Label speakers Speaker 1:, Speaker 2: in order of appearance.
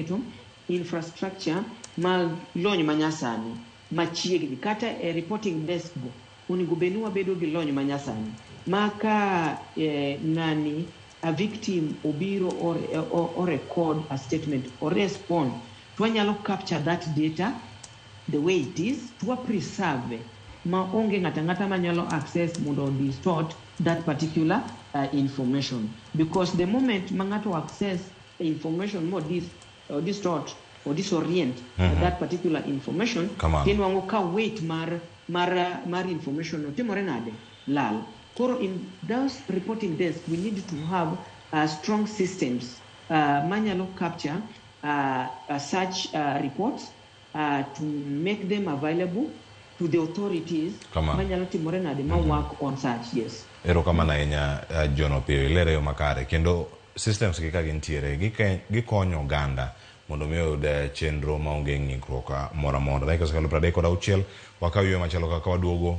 Speaker 1: Keto infrastructure mag lony manyasani machiegni kata e reporting desk go onego bed ni wabedo gi lony manyasani ma ka ng'ani, a victim, obiro o record a statement o respond to wanyalo capture that data the way it is to wa preserve ma onge ng'ata ang'ata manyalo access mondo o distort that particular information, because the moment ma ng'ato access information mo distort or disorient that particular information,
Speaker 2: Kamano.
Speaker 1: Tinwang'o ka weight mar information no timore nade lal. Koro in those reporting desk we need to have strong systems manyalo capture such reports to make them available to the authorities
Speaker 2: Kamano.
Speaker 1: Manyalo timore nade ma work on such, yes.
Speaker 2: Erokamano ahinya, John Opiyo, ilere yo makare kendo systems gi ka gintiere gikonyo oganda mondo mi oyud chenro maonge ng'ikruok moro amora. Dakika osekalo 36, wakaw yweyo machalo kaka waduogo.